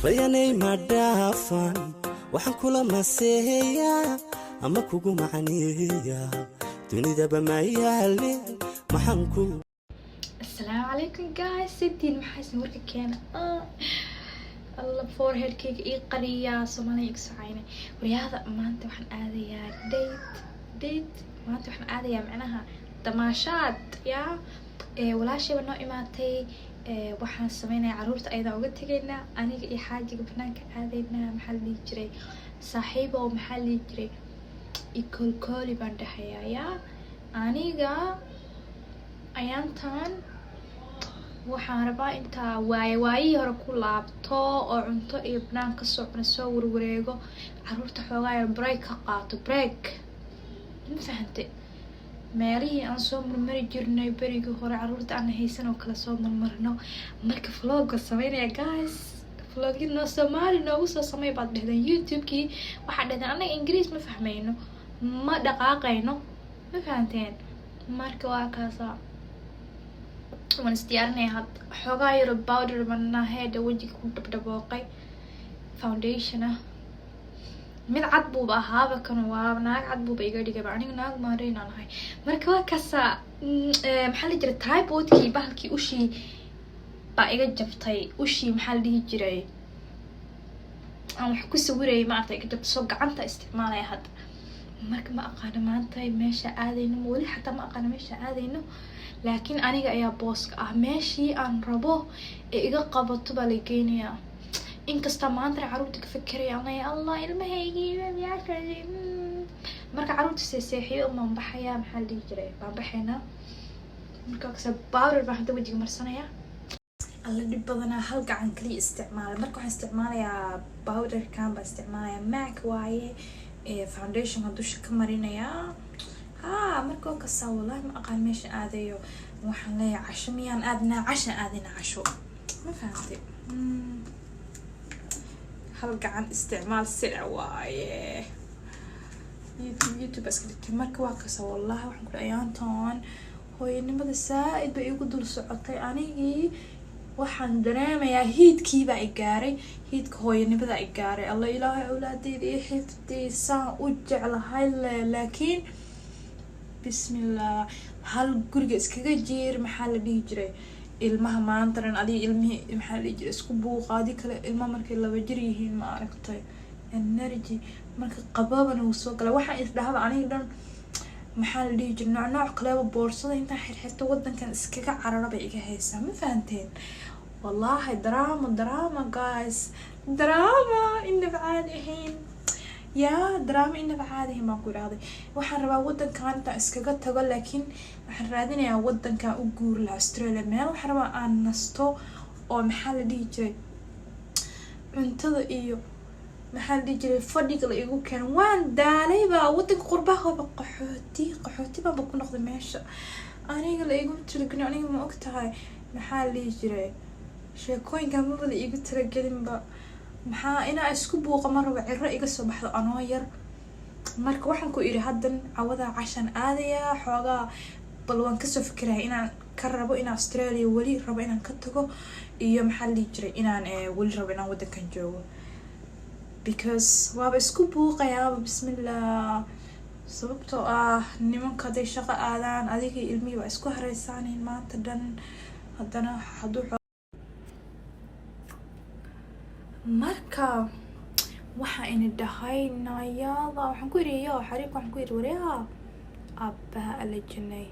Rayanay ma dhaafan, waxaan kula maseeyaa ama kugu macneeyaa, dunidaba ma yaale, maxaan ku Asalaamu calaykum guys, sitiin maxaysan warka keena? Alla, foreheadkayga ii qariyaa, Soomaaliya iga socayna. Waryaada, maanta waxaan aadayaa date. Maanta waxaan aadayaa macnaha damaashaad. Yaa walaashayba noo imaatay. Waxaan sameynayaa, caruurta ayadaan uga tegaynaa, aniga iyo xaajiga banaanka aadaynaa. Maxaa la dhihi jiray, saaxiibow, maxaa la dhihi jiray, ikoolkooli baan dhahayaa. Yaa aniga ayaantan waxaan rabaa intaa waaye waayihii hore ku laabto oo cunto iyo banaan kasoo cuna, soo warwareego, caruurta xoogaa yar break ka qaato, break, ma fahante? Meelihii aan soo marmari jirnay berigii hore, caruurta aan haysan oo kale soo marmarno. Marka vlogga sameynaya guys, vlogya noo Soomaali noogu soo samey baad dhehdeen. YouTube-kii waxaad dhehdeen annaga Ingiriis ma fahmayno, ma dhaqaaqayno, ma fahanteen? Marka waa kaasa, waan isdiyaarinaya had. Xoogaa yaro powder banaheeda wejiga ku dhabdhabooqay, foundation ah, mid cad buuba ahaaba kan, waa naag cad buuba iga dhigaba, aniga naag maareynaan ahay. Marka waa kaasa, maxaa la jiray, tripodkii bahalkii ushii baa iga jabtay. Ushii, maxaa la dhihi jiray, aan wax ku sawirayay, maarata, iga jabtay, soo gacanta isticmaalaya hadda. Marka ma aqaano maanta meesha aadayno, weli xataa ma aqaano meesha aadayno, laakiin aniga ayaa booska ah. Meeshii aan rabo ee iga qabato baa la geynayaa. Inkasta maantana caruurta ka fekeraya, anaya Allah ilmahaygii. Marka caruurta seeseexiyo baan baxayaa, maxaa la dhihi jiray, baan baxaynaa. Marka kase powder baan hadda wejiga marsanayaa. Alla, dhib badanaa, hal gacan kaliya isticmaala. Marka waxaan isticmaalayaa powderkan baan isticmaalayaa, MAC waaye, foundationka dusha ka marinayaa. Ha, marka waa kasaa. Wallahi ma aqaan meesha aadayo. Waxaan leeyahay casho miyaan aadnaa? Casha aadina, casho, ma fahamtay? Hal gacan isticmaal silic waaye. YouTube baa iska dhigtay. Marka waa kasa. Wallahi waxaan ku ayaantan hooyanimada saa-id bay igu dul socotay. Anigii waxaan dareemayaa heatkiibaa i gaaray, heatka hooyanimada i gaaray. Alla, Ilaahay awlaadeyda ii xifdi, saan u jeclahay le, laakiin bismillah, hal guriga iskaga jiir. Maxaa la dhihi jiray, ilmaha maanta dhan adiga ilmihii, maxaa la dhihi jiray, isku buuqa. Adi kale ilmaha markay 2 jir yihiin, ma aragtay, energy marka qababana wuu soo galay. Waxaan isdhahaba aniga dhan, maxaa la dhihi jiray, nooc nooc kaleba, boorsada intaan xirxirto wadankan iskaga cararo bay iga haysaa, ma fahanteen? Wallahi drama, drama guys, drama inaba caadi ahayn. Yaa, drama inaba caadi ahayn baan ku idhahday. Waxaan rabaa wadankan intaan iskaga tago, laakiin waxaan raadinayaa wadankan u guuri lahaa, Australia. Meel waxaan rabaa aan nasto oo, maxaa la dhihi jiray, cuntada iyo, maxaa la dhihi jiray, fadhiga la igu keeno. Waan daalayba wadanka qurbaha, waaba qaxooti, qaxooti baanba ku noqday meesha. Aniga la igu talagelin, aniga ma og tahay, maxaa la dhihi jiray, sheekooyinka maba la iigu talagelinba. Maxaa inaa isku buuqa ma rabo, ciro iga soo baxdo anoo yar. Marka waxaan ku idhi haddan cawadaa cashan aadayaa. Xoogaa bal waan kasoo fikiraya inaan ka rabo inaan Australia weli rabo inaan ka tago iyo, maxaa la dhihi jiray, inaan weli rabo inaan wadankan joogo, because waaba isku buuqayaaba, bismillah, sababtoo ah nimanka hadday shaqo aadaan, adiga ilmihii waa isku hareysaanin maanta dhan. Haddana hadduu marka waxaa ini dhahay nayaada, waxaan ku yidhi yo xariifka, waxaan ku yidhi waryaha, aabbaha alla janay,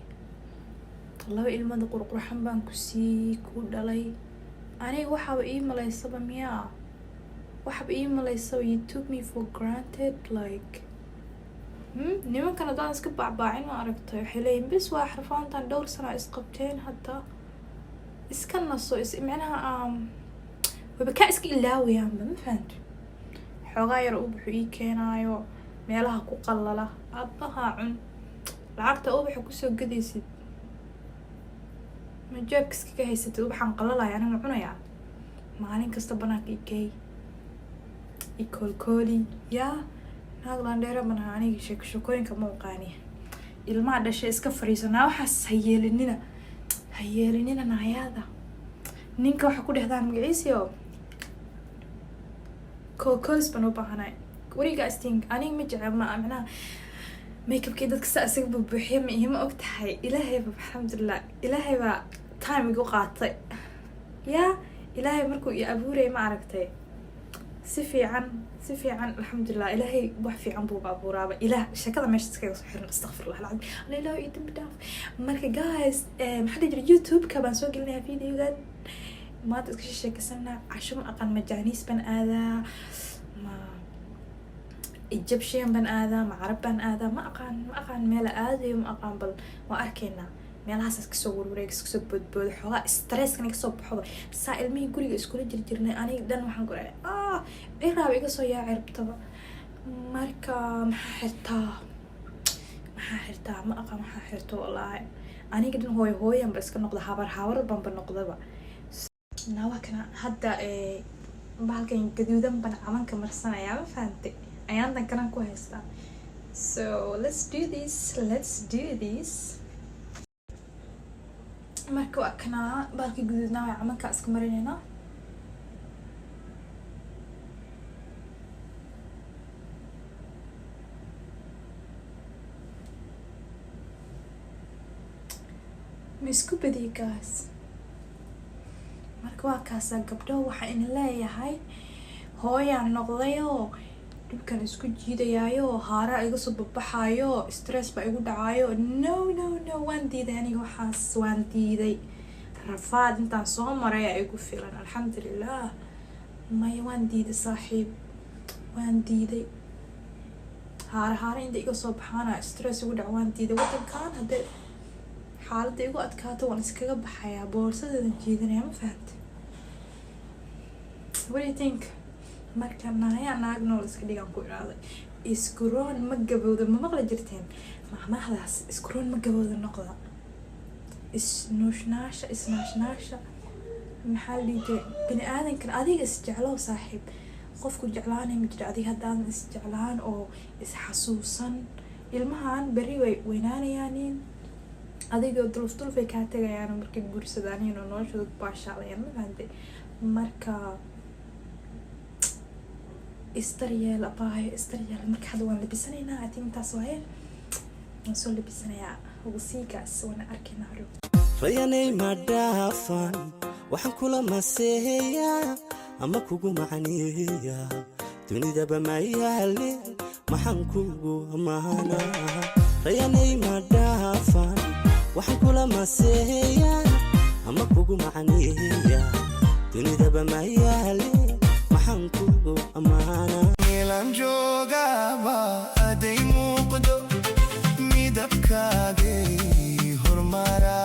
laba ilmada qurqurxan baan ku siiyey, ku dhalay. Aniga waxaaba ii malaysaba miyaa, waxaaba ii malaysaba, you took me for granted like. Nimankan haddaan iska baacbaacin, ma aragtay, waxay leeyihin bis waa xarfaantan dhowr sana isqabteen, hadda iska naso is micnaha wayba kaa iska ilaawayaanba, ma fahanto? Xoogaa yar ubaxu ii keenaayo, meelaha ku qalala, aabbaha cun lacagta ubaxa kusoo gadaysid, ma jeebka iskaga haysatid. Ubaxaan qalalaya aniga cunayaa maalin kasta. Banaanka ikey, ikoolkooli. Yaa naag landheera manaha aniga, sheeko sheekooyinka ma aqaani. Ilmaha dhashay iska fariisanaa, waxaas ha yeelinina, ha yeelinina. Naayaada, ninka waxa ku dhehdaan magaciisio. Koolkoolis baan u baahanahay. What do you guys think? Aniga ma jecel, ma macnaha makeupkii dadka saa isaga bubuuxiya ma ihima og tahay. Ilaahay ba, alxamdulilah, Ilaahay baa time igu qaatay. Yaa Ilaahay markuu i abuurayay, ma aragtay, si fiican, si fiican, alxamdulilah, Ilaahay wax fiican buuba abuuraaba. Ilaah sheekada meesha iskaga soo xiran. Astaqfirullah alcadiim, alla Ilaah ii dambi dhaaf. Marka guys, maxaa dhihi jiray, YouTube-ka baan soo gelinayaa videogan. Maanta iska sheekaysanaa. Casho ma aqaan, ma Chinese baan aadaa, ma Egyptian baan aadaa, ma Carab baan aadaa, ma aqaan, ma aqaan meela aadayo, ma aqaan. Bal waa arkaynaa. Meelahaas iskasoo warwareeg, iskasoo boodbooda, xoogaa stresskan iga soo baxoba. Saa ilmihii guriga iskula jirjirnay, aniga dhan waxaan ku dhahay, ah, ciraaba iga soo yaacay rabtaba. Marka maxaa xirtaa, maxaa xirtaa, ma aqaan maxaa xirto. Wallaahi aniga dhan hooyo hooyan ba iska noqda, habar habar banba noqdaba. Nawa kana hadda bahalkan gaduudan baan camanka marsanayaa, ma fahantay? Ayaantan kanan ku haystaa. So let's do this, let's do this. Marka waa kanaa bahalkii gaduudnaa, waa camanka iska marinaynaa. Ma isku badiyay, guys? Marka waa kaasaa, gabdho. Waxaa ina leeyahay, hooyaan noqdayoo dhibkan isku jiidayaayo, haaraa iga soo babaxaayo, stress baa igu dhacaayo. No, no, no, waan diiday aniga waxaas, waan diiday. Rafaad intaan soo maray aa igu filan, alxamdulilah. Maya, waan diiday saaxiib, waan diiday. Haare haare inta iga soo baxaana stress igu dhac, waan diiday. Wadankan haddee xaaladda igu adkaato, waan iskaga baxayaa, boorsadeedan jiidanaya, ma fahantay? What do you think? Marka naayaa naag nool iska dhigaan ku iraaday. Iskuroon ma gabowda, ma maqli jirteen mahmahdaas? Iskuroon ma gabowda noqda. Isnuushnaasha, isnaashnaasha, maxaa la dhihi jiray, bini aadankan adiga isjeclow saaxiib, qofku jeclaanay ma jiro. Adiga haddaadan isjeclaan oo isxasuusan, ilmahan berri way weynaanayaanin, adiga duluf dulufay kaa tegayaan markay guursadaanin oo noloshooda ku baashaalayaan, ma fahantay? Marka isdaryeel, abaayo, isdaryeel. Marka hadda waan labisanaynaa. I think intaas waaye, waan soo labisanayaa. Wasiigaas waana arkaynaa hadhow. Rayanay ma dhaafan, waxaan kula maseeyaa ama kugu macneeyaa, dunidaba ma yaale, maxaan kugu amaanaa? Rayanay ma dhaafan, waxaan kula maseeyaa ama kugu macneeyaa, dunidaba ma yaale, maxaan kugu amaanaa? Meelaan joogaba aday muuqdo, midabkaagay hormaraaye.